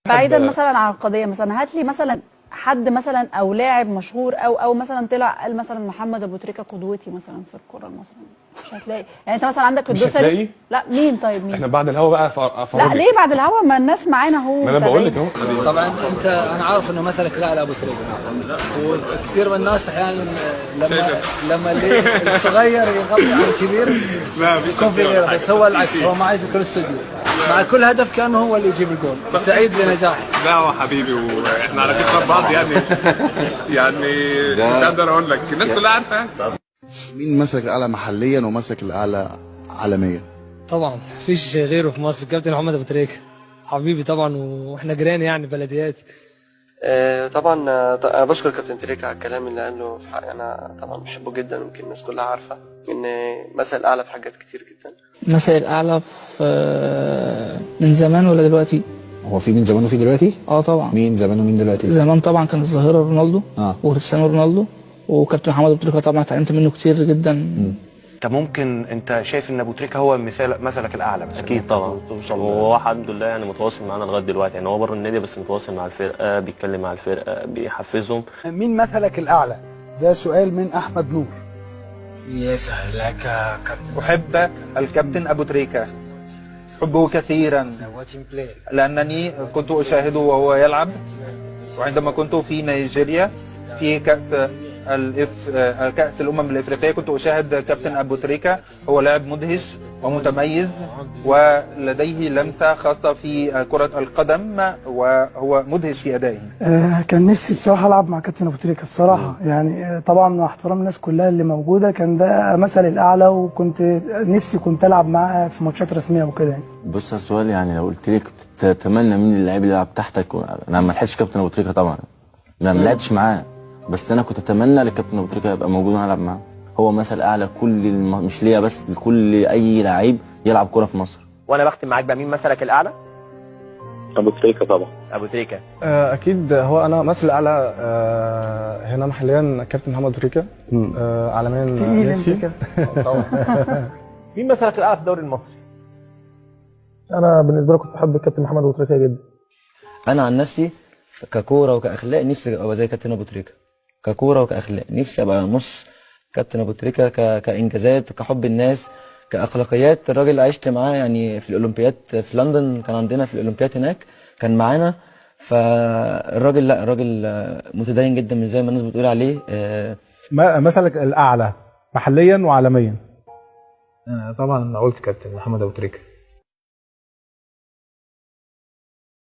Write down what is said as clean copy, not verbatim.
بعيدا مثلا عن القضية، مثلا هات لي مثلا حد مثلا او لاعب مشهور او مثلا طلع قال مثلا محمد ابو تريكه قدوتي مثلا في الكره المصرية، مش هتلاقي. يعني انت مثلا عندك مش الدوسري. هتلاقي؟ لا مين؟ طيب مين؟ احنا بعد الهوا بقى افرجك. لا ليه بعد الهوا؟ ما الناس معانا اهو. ما انا بقول لك اهو. طبعا انت انا عارف انه مثلك الاعلى ابو تريكه، وكثير من الناس احيانا لما اللي الصغير يغطي على الكبير يكون في غيره، بس هو العكس، هو معي في كل استوديو، مع كل هدف كانه هو اللي يجيب الجول. سعيد لنجاحه. لا هو حبيبي واحنا علاقتنا ببعض يعني مش هقدر اقول لك، الناس كلها عارفه يعني. مين مثلك الاعلى محليا ومثلك الاعلى عالميا؟ طبعا مفيش غيره في مصر، الكابتن محمد ابو تريكه حبيبي طبعا، واحنا جيران يعني بلديات. طبعا، انا بشكر كابتن تريكة على الكلام اللي قاله في حقي. انا طبعا بحبه جدا، ويمكن الناس كلها عارفه ان مثل اعلى في حاجات كتير جدا. مثل الأعلى في من زمان ولا دلوقتي؟ هو في من زمان وفي دلوقتي؟ اه طبعا. مين زمان ومين دلوقتي؟ زمان طبعا كان الظاهرة رونالدو وكريستيانو رونالدو وكابتن محمد أبو تريكة، طبعا اتعلمت منه كتير جدا. انت ممكن انت شايف ان ابو تريكه هو مثلك الاعلى مثلا؟ اكيد طبعا، وهو الحمد لله يعني متواصل معانا لغاية دلوقتي، يعني هو بره النادي بس متواصل مع الفرقة، بيتكلم مع الفرقة، بيحفزهم. مين مثلك الاعلى؟ ده سؤال من احمد نور. يسهل لك كابتن. أحب الكابتن أبو تريكة، أحبه كثيرا لأنني كنت أشاهده وهو يلعب، وعندما كنت في نيجيريا في كأس الأمم الإفريقية كنت أشاهد كابتن أبو تريكة. هو لاعب مدهش ومتميز ولديه لمسة خاصة في كرة القدم، وهو مدهش في أدائه. كان نفسي بصراحة ألعب مع كابتن أبو تريكة بصراحة، يعني طبعا مع احترام الناس كلها اللي موجودة، كان ده مثل الأعلى، وكنت نفسي كنت ألعب معاه في ماتشات رسمية وكده يعني. بص على السؤال، يعني لو قلت لك تتمنى مين اللاعب اللي يلعب تحتك، انا ما لحقتش كابتن ابو تريكه طبعا، ما لعبتش معاه، بس انا كنت اتمنى لكابتن ابو تريكه يبقى موجود وانا العب معاه. هو مثل اعلى كل مش ليا بس، لكل اي لعيب يلعب كورة في مصر. وانا بختم معاك بقى، مين مثلك الاعلى؟ ابو تريكه طبعا. ابو تريكه. اكيد هو انا مثل اعلى هنا محليا كابتن محمد ابو تريكه، عالميا تقيل انت كده. طبعا. مين مثلك الاعلى في الدوري المصري؟ انا بالنسبة لي كنت بحب الكابتن محمد ابو تريكه جدا. انا عن نفسي ككوره وكاخلاق نفسي ابقى زي كابتن ابو تريكه، ككوره وكاخلاق نفسي ابقى نص كابتن ابو تريكه، كانجازات، كحب الناس، كاخلاقيات. الراجل اللي عشت معاه يعني في الاولمبياد في لندن، كان عندنا في الاولمبياد هناك كان معانا. فالراجل لا، الراجل متدين جدا، مش زي ما الناس بتقول عليه. مثلك الاعلى محليا وعالميا؟ طبعا انا قلت كابتن محمد ابو تريكه.